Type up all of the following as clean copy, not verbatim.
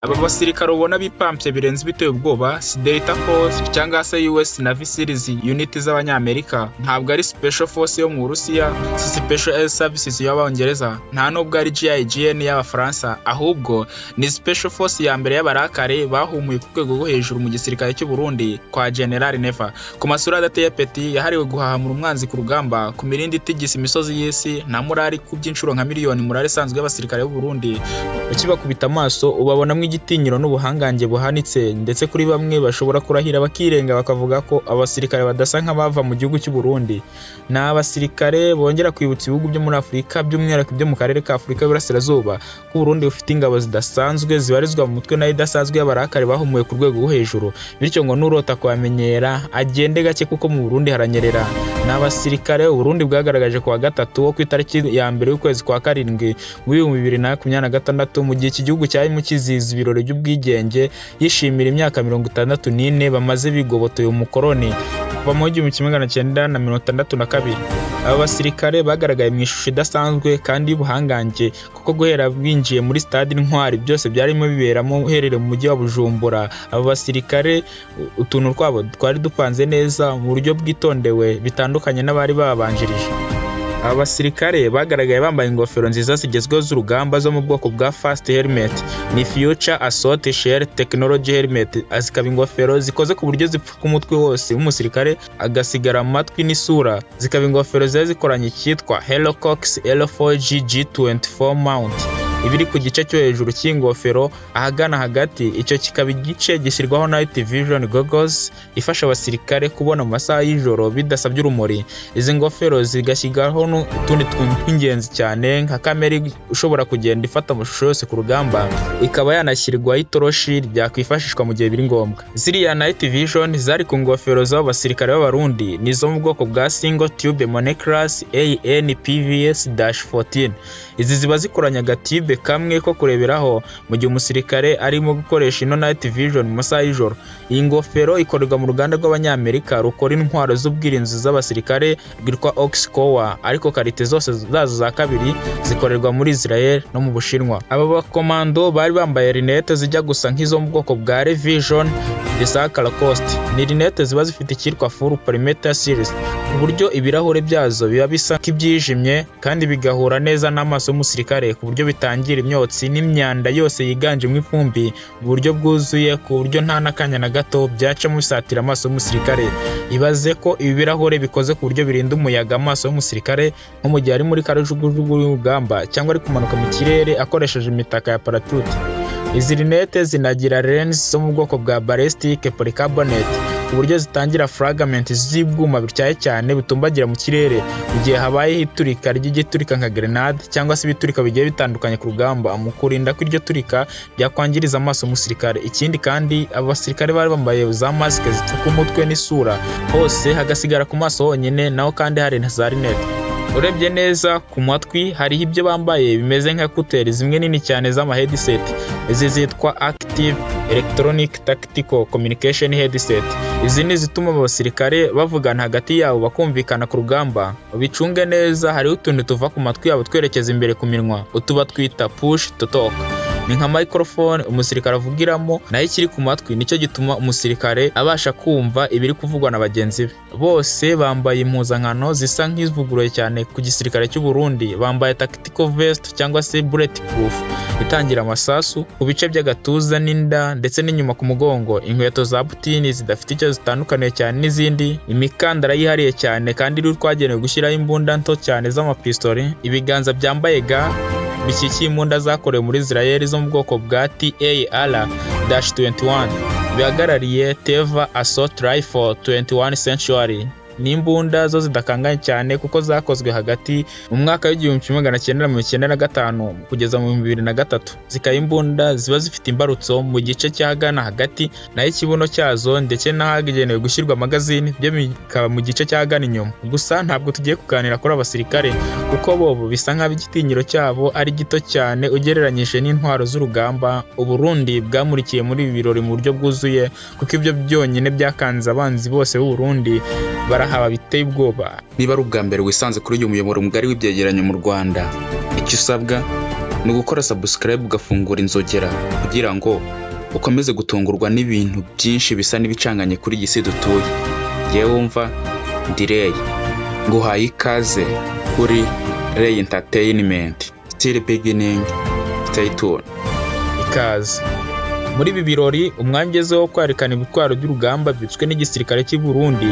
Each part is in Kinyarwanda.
Aba basirikare ubona bipampye birenze ibiteye ubwoba si Delta Force cyangwa se US Navy SEALs unit z'Abanyamerika, ntabwo ari Special Force yo mu Burusiya, si Special Air Services y'Abongereza, nta nubwo ari GIGN y'Abafaransa, ahubwo ni Special Force ya mbere y'abarakare bahumuye ku rwego rwo hejuru mu gisirikare cy'u Burundi kwa General Neva. Ku masura adateye apeti yahariwe guhahamura umwanzi ku rugamba, ku mirindi itigisa imisozi y'isi, na morale ikubye inshuro nka miliyoni morale isanzwe y'abasirikare b'u Burundi, ukibakubita amaso ubabonamo igitinyiro n'ubuhangange buhanitse, ndetse kuri bamwe bashobora kurahira bakirenga bakavuga ko abasirikare badasa nk'abava mu gihugu cy'u Burundi. Ni abasirikare bongera kwibutsa ibihugu byo muri Afurika, by'umwihariko ibyo mu karere ka Afurika y'Iburasirazuba, ko u Burundi bufite ingabo zidasanzwe zibarizwa mu mutwe nayo idasanzwe y'abarakare bahumuye ku rwego rwo hejuru, bityo ngo n'urota kuhamenyera agende gake kuko mu Burundi haranyerera. Ni abasirikare u Burundi bwagaragaje ku wa gatatu wo ku itariki ya mbere y'ukwezi kwa karindwi mu 2026, mu gihe iki gihugu cyarimo kizihiza ibirori by'ubwigenge yishimira imyaka 64 bamaze bigobotoye umukoloni kuva mu 1962. Aba basirikare bagaragaye mu ishusho idasanzwe kandi y'ubuhangange, kuko guhera binjiye muri stade Intwari byose byarimo biberamo uherereye mu mujyi wa Bujumbura. Aba basirikare utuntu twabo twari dupanze neza mu buryo bwitondewe, bitandukanye n'abari babanjirije. Aba basirikare bagaragaye bambaye ingofero nziza zigezweho z'urugamba zo mu bwoko bwa Fast Helmet, ni Future Assault Shell Technology Helmet, zikaba ingofero zikoze ku buryo zipfuka umutwe wose w'umusirikare agasigara amatwi n'isura, zikaba ingofero ziba zikoranye icyitwa Helicox L4G G24 mount iba iri ku gice cyo hejuru cy'ingofero ahagana hagati. Icyo kikaba igice gishyirwaho night vision goggles ifasha abasirikare kubona mu masaha y'ijoro bidasabye urumuri. Izi ngofero zigashyirwaho n'utundi tuntu tw'ingenzi cyane nka kamera ishobora kugenda ifata amashusho yose ku rugamba, ikaba yanashyirwaho itoroshi ryakwifashishwa mu gihe biri ngombwa. Ziriya night vision zari ku ngofero z'abo basirikare b'Abarundi ni izo mu bwoko bwa single tube monocular ANPVS-14. Izi ziba zikoranye agatube kamwe ko kureberaho mu gihe umusirikare arimo gukoresha ino night vision mu masaha y'ijoro. Iyi ngofero ikorerwa mu ruganda rw'Abanyamerika rukora intwaro z'ubwirinzi z'abasirikare rwitwa Oxcore, ariko qualité zose zazo za kabiri zikorerwa muri Israel no mu Bushinwa. Aba bakomando bari bambaye rinete zijya gusa nk'izo mu bwoko bwa Revision Lacoste. Ni rinete ziba zifite icyitwa full perimeter series, ku buryo ibirahure byazo biba bisa nk'ibyijimye kandi bigahura neza n'amaso y'umusirikare, ku buryo bitangira imyotsi n'imyanda yose yiganjemo ivumbi mu buryo bwuzuye, ku buryo nta n'akanya na gato byacamo bisatira amaso y'umusirikare. Ibaze ko ibi birahure bikoze ku buryo birinda umuyaga amaso y'umusirikare, nko mu gihe ari muri kajugujugu y'urugamba cyangwa ari kumanuka mu kirere akoresheje imitaka ya parachute. Izi rinete zinagira lens zo mu bwoko bwa ballistic polycarbonate, ku buryo zitangira fragment z'ibyuma bityaye cyane bitumbagira mu kirere mu gihe habayeho iturika ry'igiturika nka grenade cyangwa se ibiturika bigiye bitandukanye ku rugamba, mu kurinda ko iryo turika ryakwangiriza amaso y'umusirikare. Ikindi kandi, aba basirikare bari bambaye za masike zipfuka umutwe n'isura hose, hagasigara ku maso honyine, naho kandi hari na za rinete. Urebye neza ku matwi hariho ibyo bambaye bimeze nka écouteurs zimwe nini cyane z'ama headset. Izi zitwa Active Electronic Tactical Communication Headset. Izi ni izituma abasirikare bavugana hagati yabo bakumvikana ku rugamba. Ubicunge neza, hariho utuntu tuva ku matwi yabo twerekeza imbere ku minwa, utuba twita push to talk. Ni nka microphone umusirikare avugiramo, naho ikiri ku matwi nicyo gituma umusirikare abasha kumva ibiri kuvugwa na bagenzi be. Bose bambaye impuzankano zisa nk'izivuguruye cyane ku gisirikare cy'u Burundi. Bambaye tactical vest cyangwa se bulletproof itangira amasasu ku bice by'agatuza n'inda ndetse n'inyuma ku mugongo, inkweto za butini zidafite icyo zitandukaniye cyane n'izindi, imikandara yihariye cyane kandi iri twagenewe gushyiraho imbunda nto cyane z'amapistori, ibiganza byambaye gants bikikiye imbunda zakorewe muri Israel zo mu bwoko bwa TAR-21, bihagarariye Teva Assault Rifle 21 Century. Ni imbunda zo zidakanganye cyane kuko zakozwe hagati mu mwaka w'1995 kugeza mu 2003, zikaba imbunda ziba zifite imbarutso mu gice cy'ahagana hagati, naho ikibuno cyazo ndetse n'ahagenewe gushyirwa magazine byo bikaba mu gice cy'ahagana inyuma. Gusa ntabwo tugiye kuganira kuri abasirikare, kuko bo bisa nk'aho igitinyiro cyabo ari gito cyane ugereranyije n'intwaro z'urugamba Uburundi bwamurikiye muri ibi birori mu buryo bwuzuye, kuko ibyo byonyine byakanze abanzi bose b'u Burundi barahaba biteye ubwoba. Niba ari ubwa mbere wisanze kuri uyu muyoboro mugari w'ibyegeranyo mu Rwanda, icyo usabwa Ni ugukora subscribe, ugafungura inzogera kugira ngo ukomeze gutungurwa n'ibintu byinshi bisa n'ibicanganye kuri iyi si dutuye. Yewe, wumva ndi Ray, nguhaye ikaze kuri Ray Entertainment. Still beginning, stay tuned. Ikaze. Muri ibi birori, umwanya ugezeho wo kwerekana ibitwaro by'urugamba bibitswe n'igisirikare cy'i Burundi.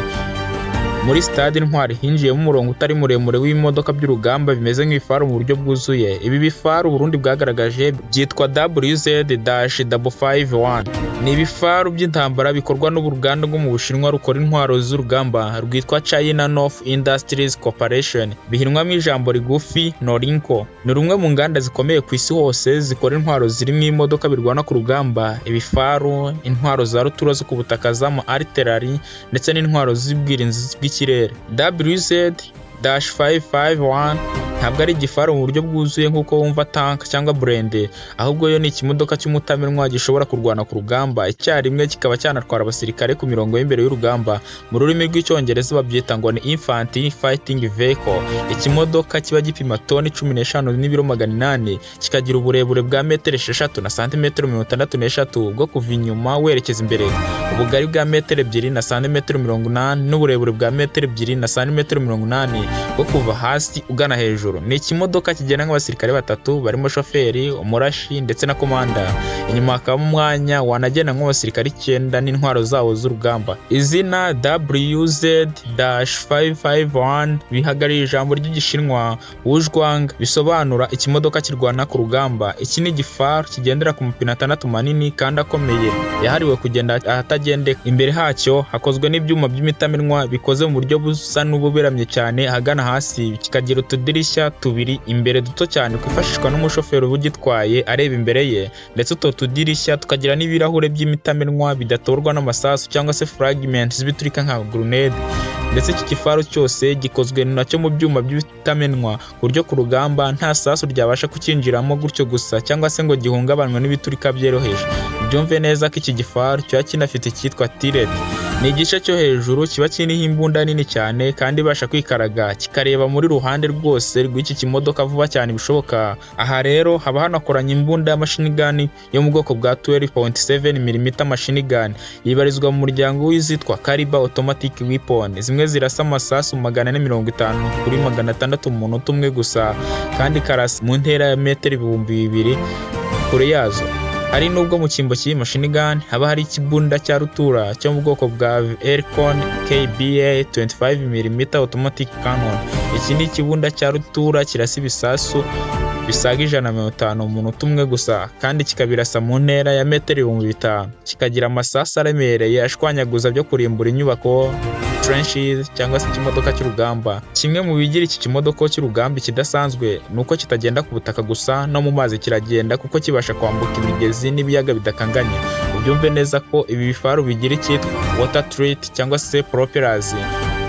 Muri stade Intwari hinjiyemo umurongo utari muremure w'ibimodoka by'urugamba bimeze nk'ibifaru mu buryo bwuzuye. Ibi bifaru Burundi bwagaragaje byitwa WZ-551. Ni ibifaru by'intambara bikorwa n'uruganda rwo mu Bushinwa rukora intwaro z'urugamba rwitwa China North Industries Corporation, bihinwamo ijambo rigufi Norinco. Ni rumwe mu nganda zikomeye ku isi hose zikora intwaro zirimo imodoka birwana ku rugamba, ibifaru, intwaro za rutura zo ku butaka z'ama artillery ndetse n'intwaro z'ubwirinzi bw'ikirere. WZ-551 ntabwo ari igifaru mu buryo bwuzuye nk'uko wumva tank cyangwa burende, ahubwo yo ni ikimodoka cy'umutamenwa gishobora kurwana ku rugamba icyarimwe, kikaba cyanatwara abasirikare ku mirongo y'imbere y'urugamba. Mu rurimi rw'Icyongereza babyita ngo ni infantry fighting vehicle. Ikimodoka kiba gipima toni 15 n'ibiro 800, kikagira uburebure bwa metero 6 na santimetero 63 bwo kuva inyuma werekeza imbere, ubugari bwa metero 2 na santimetero 80 n'uburebure bwa metero 2 na santimetero 80 bwo kuva hasi ugana hejuru. Ni ikimodoka kigenda nk'abasirikare batatu barimo shoferi, umurashi ndetse na komanda. Inyuma hakabamo umwanya wanagenda nk'abasirikare icyenda n'intwaro zabo z'urugamba. Izina WZ-551 bihagarariye ijambo ry'Igishinwa Wuzhuang, bisobanura ikimodoka kirwana ku rugamba. Iki ni igifaru kigendera ku mapine atandatu manini kandi akomeye, yahariwe kugenda ahatagendeka. Imbere hacyo hakozwe n'ibyuma by'imitamenwa bikoze mu buryo busa n'ububeramye cyane ahagana hasi, kikagira utudirishya tubiri imbere duto cyane twifashishwa n'umushoferi uba ugitwaye areba imbere ye, ndetse utwo tudirishya tukagira n'ibirahure by'imitamenwa bidatorwa n'amasasu cyangwa se fragments z'ibiturika nka grenade. Ndetse iki gifaru cyose gikozwe nacyo mu byuma by'ibitamenwa, ku buryo ku rugamba nta sasu ryabasha kucyinjiramo gutyo gusa cyangwa se ngo gihungabanywe n'ibiturika byoroheje. Byumve neza ko iki gifaru kiba kinafite icyitwa turret. Ni igice cyo hejuru kiba kiriho imbunda nini cyane kandi ibasha kwikaraga kikareba muri ruhande rwose rw'iki kimodoka vuba cyane bishoboka. Aha rero haba hanakoranye imbunda ya machine gun yo mu bwoko bwa 12.7 mm machine gun, yibarizwa mu muryango w'izitwa caliber automatic weapon, zimwe zirasa amasasu 450 kuri 600 mu munota umwe gusa, kandi ikarasa mu ntera ya metero 2000 kure yazo. Hari nubwo mu cyimbo cy'iyi machine gun haba hari ikibunda cya rutura cyo mu bwoko bwa Elcon KBA 25 mm automatic cannon. Iki ni ikibunda cya rutura kirasa ibisasu bisaga 150 mu munota umwe gusa, kandi kikabirasa mu ntera ya metero 5000, kikagira amasasu aremereye ashwanyaguza byo kurimbura inyubako, trenches cyangwa se ikimodoka cy'urugamba. Kimwe mu bigira iki kimodoka cy'urugamba ikidasanzwe ni uko kitagenda ku butaka gusa, no mu mazi kiragenda, kuko kibasha kwambuka imigezi n'ibiyaga bidakanganye. Ubyumve neza ko ibi bifaru bigira icyitwa water turret cyangwa se propellers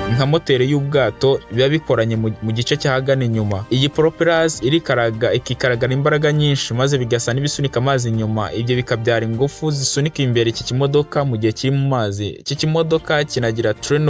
nka moteri y'ubwato biba bikoranye mu gice cy'ahagana inyuma. Iyi propellers irikaraga, ikikaragana imbaraga nyinshi, maze bigasa n'ibisunika amazi inyuma. Ibyo bikabyara ingufu zisunika imbere iki kimodoka mu gihe kiri mu mazi. Iki kimodoka kinagira tram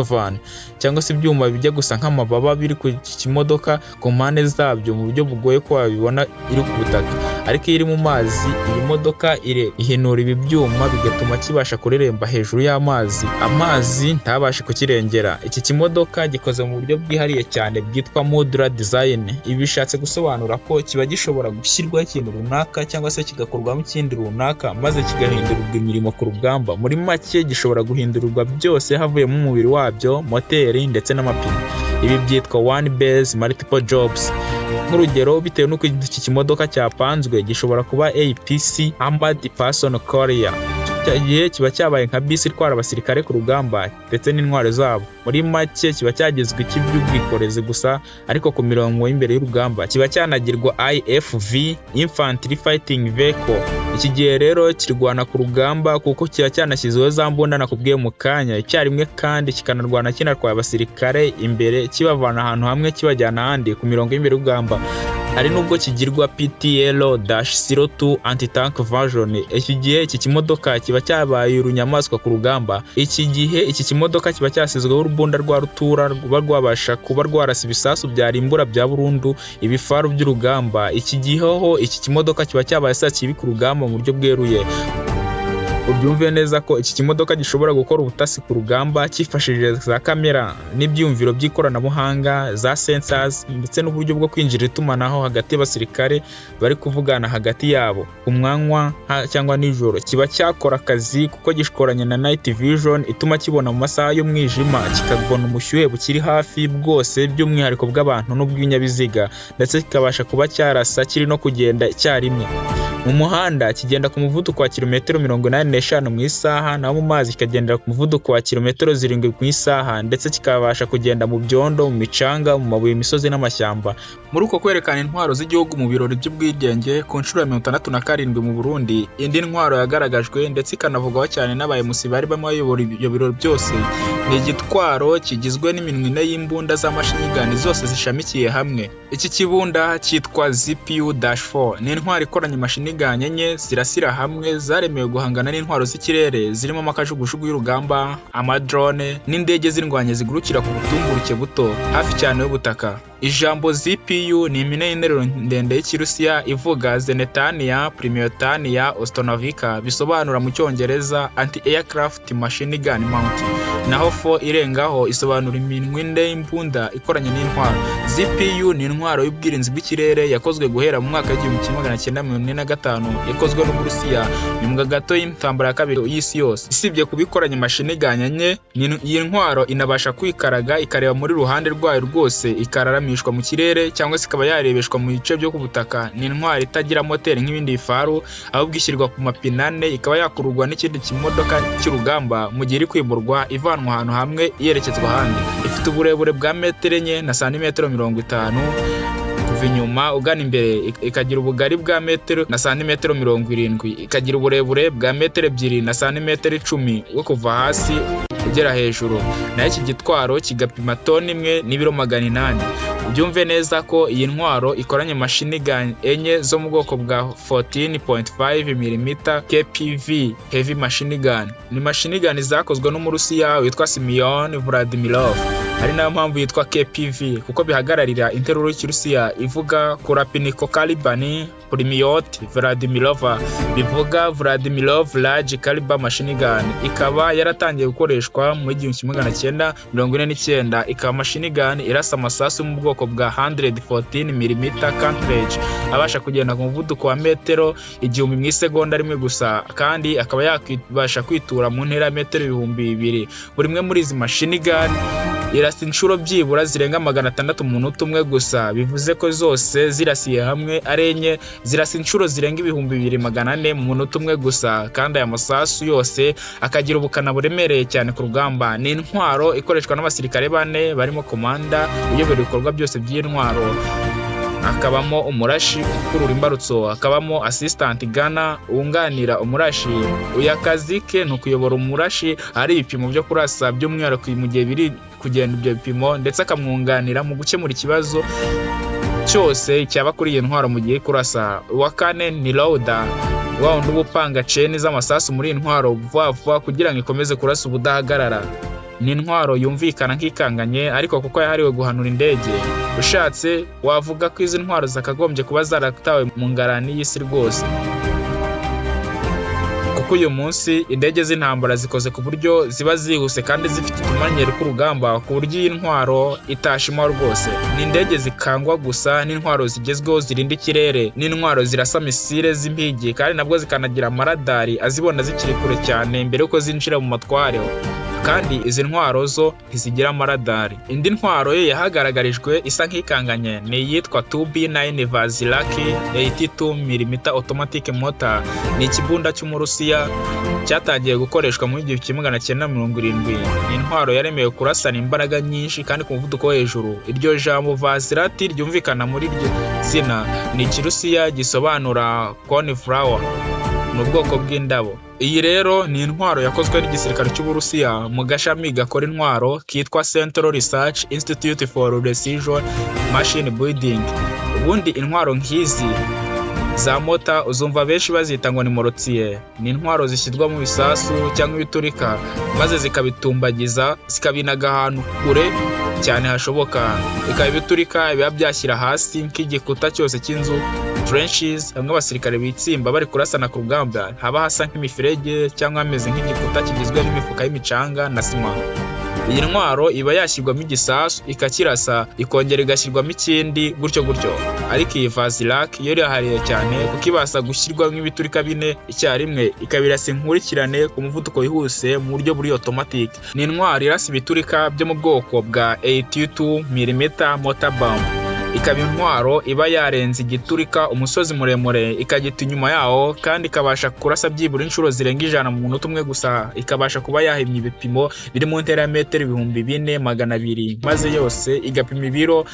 cyangwa se ibyuma bijya gusa nk'amababa biri ku iki kimodoka ku mpande zabyo, mu buryo bugoye ko wabibona iri ku butaka, ariko iyo iri mu mazi iyi modoka ihenura ibi byuma, bigatuma kibasha kureremba hejuru y'amazi, amazi ntabashe kukirengera. Iki kimodoka gikoze mu buryo bwihariye cyane bwitwa modular design. Ibi bishatse gusobanura ko kiba gishobora gushyirwaho ikintu runaka cyangwa se kigakorwamo ikindi runaka, maze kigahindurirwa imirimo ku rugamba. Muri make, gishobora guhindurirwa byose havuyemo umubiri wabyo, moteri ndetse n'amapine. Ibi byitwa one base multiple jobs. Nk'urugero, bitewe n'uko iki kimodoka cyapanzwe, gishobora kuba APC, Armored Person Carrier. Icyo gihe kiba cyabaye nka bisi itwara abasirikare ku rugamba ndetse n'intwaro zabo. Muri make, kiba cyagizwe icy'iby'ubwikorezi gusa, ariko ku mirongo y'imbere y'urugamba kiba cyanagirwa IFV, Infantry Fighting Vehicle. Iki gihe rero kirwana ku rugamba kuko kiba cyanashyizweho za mbunda nakubwiye mu kanya icyarimwe, kandi kikanarwana kinatwaye abasirikare imbere, kibavana ahantu hamwe kibajyana ahandi ku mirongo y'imbere y'urugamba. Hari nubwo kigirwa PTL-02 anti-tank version. Iki gihe iki kimodoka kiba cyabaye urunyamaswa ku rugamba. Iki gihe iki kimodoka kiba cyasizweho urubunda rwa rutura ruba rwabasha kuba rwarasa ibisasu byarimbura bya burundu ibifaru by'urugamba. Iki gihe ho iki kimodoka kiba cyabaye sakibi ku rugamba mu buryo bweruye. Ubyumve neza ko iki kimodoka gishobora gukora ubutasi ku rugamba cyifashishije za kamera n'ibyumviro by'ikoranabuhanga, za sensors, ndetse n'uburyo bwo kwinjira itumanaho hagati y'abasirikare bari kuvugana hagati yabo ku manywa cyangwa nijoro. Kiba cyakora akazi kuko gikoranye na night vision ituma kibona mu masaha y'umwijima, kikabona ubushyuhe bukiri hafi bwose, by'umwihariko bw'abantu n'ubw'ibinyabiziga, ndetse kikabasha kuba cyarasa kiri no kugenda icyarimwe. Mu muhanda kigenda ku muvuduko wa kilometero 85 mu isaha, naho mu mazi kikagendera ku muvuduko wa kilometero 7 mu isaha, ndetse kikabasha kugenda mu byondo, mu micanga, mu mabuye, imisozi n'amashyamba. Muri uko kwerekana intwaro z'igihugu mu birori by'ubwigenge ku nshuro ya 67 mu Burundi, indi ntwaro yagaragajwe ndetse ikanavugwaho cyane n'aba MC bari barimo bayobora ibyo birori byose ni igitwaro kigizwe n'iminwa ine y'imbunda za machine gun zose zishamikiye hamwe. Iki kibunda cyitwa ZPU-4, ni intwaro ikoranye machine gun enye zirasira hamwe, zaremewe guhangana n'intwaro z'ikirere zirimo amakajugujugu y'urugamba, amadrone n'indege z'indwanyi zigurukira ku butumburuke buto hafi cyane y'ubutaka. Ijambo ZPU ni impine y'interuro ndende y'Ikirusiya ivuga Zenetania Primiotania Ostanovika, bisobanura mu Cyongereza Anti Aircraft Machine Gun Mount, naho 4 irengaho isobanura iminwa ine y'imbunda ikoranye n'intwaro. ZPU ni intwaro y'ubwirinzi bw'ikirere yakozwe guhera mu mwaka w'1945, yakozwe n'Uburusiya nyuma gato y'intambara ya kabiri y'isi yose. Isibye kuba ikoranye machine gun enye, iyi ntwaro inabasha kwikaraga ikareba muri ruhande rwayo rwose, ikararamishwa mu kirere cyangwa se ikaba yarebeshwa mu bice byo ku butaka. Ni intwaro itagira moteri nk'ibindi bifaru, ahubwo ishyirwa ku mapine ane, ikaba yakururwa n'ikindi kimodoka cy'urugamba mu gihe iri kwimurwa ivanwa ahantu hamwe yerekezwa ahandi. Ifite uburebure bwa metero 4 na santimetero 50 kuva inyuma ugana imbere, ikagira ubugari bwa metero na santimetero 70, ikagira uburebure bwa metero 2 na santimetero 10 wo kuva hasi ugera hejuru, naho iki gitwaro kigapima toni 1 n'ibiro 800. Ubyumve neza ko iyi ntwaro ikoranye machine gun enye zo mu bwoko bwa 14.5 mm KPV heavy machine gun. Ni machine gun zakozwe n'Umurusiya witwa Simeon Vladimirov, ari nayo mpamvu yitwa KPV, kuko bihagararira interuro y'Ikirusiya ivuga Krupnokalibirny Pulemyot Vladimirova, bivuga Vladimirov Large Caliber Machine Gun. Ikaba yaratangiye gukoreshwa mu 1949, ikaba machine gun irasa amasasu mu bwoko bwa 114 mm cartridge, abasha kugenda ku muvuduko wa metero 1000 mu isegonda rimwe gusa, kandi akaba yakibasha kwitura mu ntera ya metero 2000. Buri imwe muri izi machine gun irasa inshuro byibura zirenga 600 mu munota umwe gusa, bivuze ko zose zirasiye hamwe ari enye zirasa inshuro zirenga 2400 mu munota umwe gusa, kandi aya masasu yose akagira ubukana buremereye cyane ku rugamba. Ni intwaro ikoreshwa n'abasirikare bane barimo komanda uyobora ibikorwa byose by'iyi ntwaro, hakabamo umurashi ukurura imbarutso, hakabamo assistant gunner wunganira umurashi. Uyu akazi ke ni ukuyobora umurashi ahari ibipimo byo kurasa, by'umwihariko mu gihe biri kugenda ibyo bipimo, ndetse akamwunganira mu gukemura ikibazo cyose cyaba kuri iyi ntwaro mu gihe kurasa. Uwa kane ni loader, wa wundi uba upanga chain z'amasasu muri iyi ntwaro vuba vuba kugira ngo ikomeze kurasa ubudahagarara. Ni intwaro yumvikana nk'ikanganye, ariko kuko yahariwe guhanura indege, ushatse wavuga ko izi ntwaro zakagombye kuba zaratawe mu ngarani y'isi rwose, kuko uyu munsi indege z'intambara zikoze ku buryo ziba zihuse kandi zifite utumanyero k'urugamba, ku buryo iyi ntwaro itashima rwose. Ni indege zikangwa gusa n'intwaro zigezweho zirinda ikirere, n'intwaro zirasa misile z'impigi, kandi nabwo zikanagira amaradari azibona zikiri kure cyane mbere y'uko zinjira mu matware, kandi izi ntwaro zo ntizigira amaradari. Indi ntwaro ye yahagaragarijwe isa nk'ikanganye ni iyitwa 2B9 Vasilek 82 mm automatic mortar. Ni ikibunda cy'Umurusiya cyatangiye gukoreshwa mu 1970. Ni intwaro yaremewe kurasana imbaraga nyinshi kandi ku muvuduko wo hejuru. Iryo jambo Vasilek ryumvikana muri iryo zina ni Ikirusiya gisobanura cornflower. Ni ubwoko bw'indabo. Iyi rero ni intwaro yakozwe n'igisirikare cy'Uburusiya mu gashami gakora intwaro kitwa Central Research Institute for Precision Machine Building. Ubundi intwaro nk'izi za mortar uzumva benshi bazita ngo ni mortier. Ni intwaro zishyirwa mu bisasu cyangwa ibiturika, maze zikabitumbagiza, zikabinaga ahantu kure cyane hashoboka. Bikaba ibiturika biba byashyira hasi nk'igikuta cyose cy'inzu, trenches, hamwe abasirikare bitsimba bari kurasana ku rugamba, haba hasa nk'imifurege cyangwa hameze nk'igikuta kigizwe n'imifuka y'imicanga na sima. Iyi ntwaro iba yashyirwamo igisasu ikakirasa, ikongera igashyirwamo ikindi, gutyo gutyo. Ariko iyi Vasilek yo irahariye cyane kuko ibasha gushyirwamo ibiturika bine icyarimwe, ikabirasa inkurikirane ku muvuduko wihuse mu buryo buri automatic. Ni intwaro irasa ibiturika byo mu bwoko bwa 82 mm mortar bomb, ikaba intwaro iba yarenze igiturika umusozi muremure ikagita inyuma yawo, kandi ikabasha kurasa byibura inshuro zirenga 100 mu munota umwe gusa. Ikabasha kuba yahimya ibipimo biri mu ntera ya metero 4200, maze yose igapima ibiro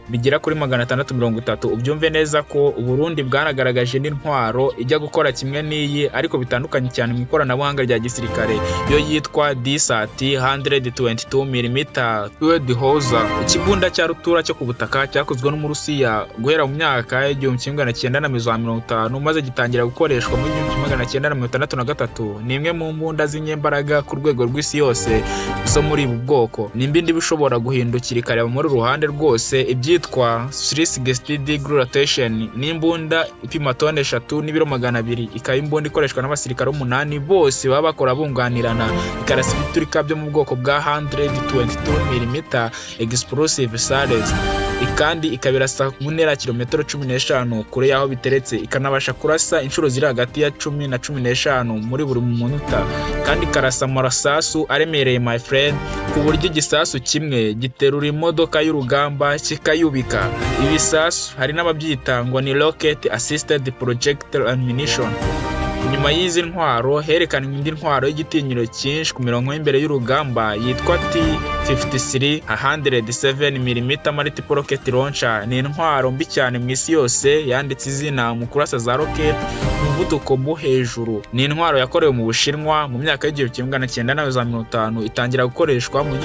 bigera kuri 630. Ubyumve neza ko Uburundi bwanagaragaje n'intwaro ijya gukora kimwe n'iyi, ariko bitandukanye cyane mu ikoranabuhanga rya gisirikare, yo yitwa D-30 122 mm Towed Howitzer, ikibunda cya rutura cyo ku butaka cyakozwe n'Umurusiya guhera mu myaka y'1950, maze gitangira gukoreshwa mu 1963. Ni imwe mu mbunda z'inyembaraga ku rwego rw'isi yose zo muri ubu bwoko. Ni imbunda iba ishobora guhindukira ikareba muri ruhande rwose, ibyitwa 360 degree rotation. Ni imbunda ipima tone 3 n'ibiro 200, ikaba imbunda ikoreshwa n'abasirikare umunani bose baba bakora bunganirana, ikarasa ibiturika byo mu bwoko bwa 122 mm explosive shells, kandi ikabirasa mu ntera ya kilometero 15 kure y'aho biteretse. Ikanabasha kurasa inshuro ziri hagati ya 10 na 15 muri buri munota, kandi ikarasa amasasu aremereye, my friend, ku buryo igisasu kimwe giterura imodoka y'urugamba kikayubika. Ibisasu hari n'ababyita ngo ni rocket assisted projectile ammunition. Nyuma y'izi ntwaro herekanwe indi ntwaro y'igitinyiro cyinshi ku mirongo y'imbere y'urugamba yitwa T53 107 mm multiple rocket launcher. Ni intwaro mbi cyane mu isi yose, yanditse izina mu kurasa za rocket ku muvuduko wo hejuru. Ni intwaro yakorewe mu Bushinwa mu myaka y'1950, itangira gukoreshwa mu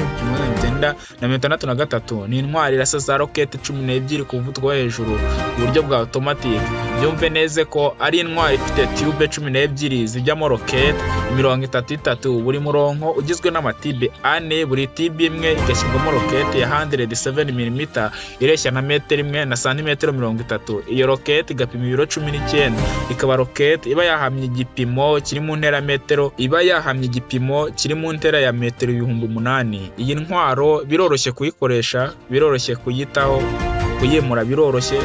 1963. Ni intwaro irasa za rocket 12 ku muvuduko wo hejuru ku buryo bwa automatic. Byumve neza ko ari intwaro ifite tube 12 zijyamo rocket 33, buri murongo ugizwe n'amatibe ane, buri tibe imwe igashyirwamo rocket ya 107 mm ireshya na metero 1 na santimetero 30. Iyo rocket igapima ibiro 19, ikaba rocket iba yahamye igipimo kiri mu ntera metero iba yahamye igipimo kiri mu ntera ya metero 8000. Iyi ntwaro biroroshye kuyikoresha, biroroshye kuyitaho, kuyimura biroroshye,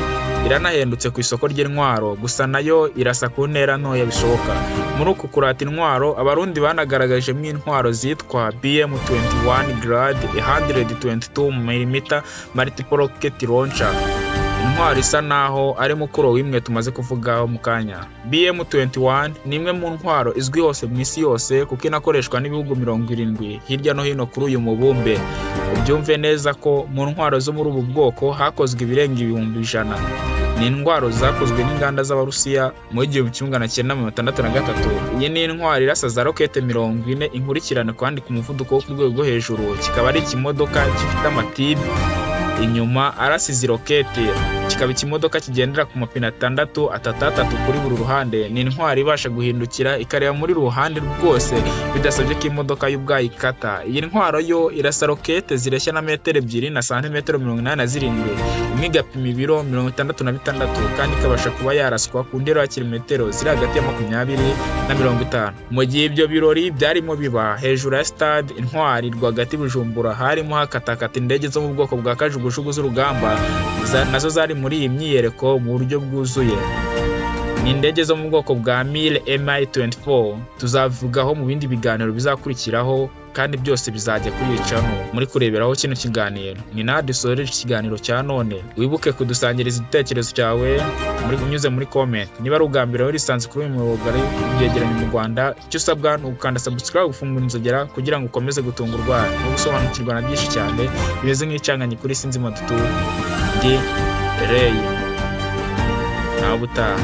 iranahendutse ku isoko ry'intwaro, gusa nayo irasa ku ntera ntoya bishoboka. Muri uku kurata intwaro, Abarundi banagaragajemo intwaro zitwa BM21 Grad 122 mm multiple rocket launcher, intwaro isa naho ari mukuru w'imwe tumaze kuvugaho mu kanya. BM21 ni imwe mu ntwaro izwi hose mu isi yose, kuko inakoreshwa n'ibihugu 70 hirya no hino kuri uyu mubumbe. Ubyumve neza ko mu ntwaro zo muri ubu bwoko hakozwe ibirenga 100,000. Ni intwaro zakozwe n'inganda z'Abarusiya mu 1963. Iyi ni intwaro irasa za rokete 40 inkurikirane kandi ku muvuduko wo ku rwego rwo hejuru. Kikaba ari ikimodoka gifite amatibe inyuma arasa izi rokete, kikaba ikimodoka kigendera ku mapine atandatu, atatu atatu kuri buri ruhande. Ni intwaro ibasha guhindukira ikareba muri ruhande rwose bidasabye ko imodoka y'ubwayo ikata. Iyi ntwaro yo irasa rokete zireshya na metero 2 na santimetero 87, imwe igapima ibiro 66, kandi ikabasha kuba yaraswa ku ntera ya kilometero ziri hagati ya 20 na 50. Mu gihe ibyo birori byarimo biba hejuru ya stade Intwari rwagati Bujumbura, harimo hakatakata indege zo mu bwoko bwa kajugujugu z'urugamba, nazo zari muri iyi myiyereko mu buryo bwuzuye. Ni indege zo mu bwoko bwa Mil Mi-24, tuzavugaho mu bindi biganiro bizakurikiraho, kandi byose bizajya kuri iyi channel muri kureberaho kino kiganiro. Ni naha dusoreje ikiganiro cya none. Wibuke kudusangiriza igitekerezo cyawe muri unyuze muri comment. Niba ari ubwa mbere warisanze kuri uyu muyoboro w'ibyegeranyo mu Rwanda, icyo usabwa ni ugukanda subscribe, gufungura inzogera kugira ngo ukomeze gutungurwa no gusobanukirwa na byinshi cyane bimeze nk'icanganyi kuri sinzi dutuye. Ndi Rey, nawe ubutaha.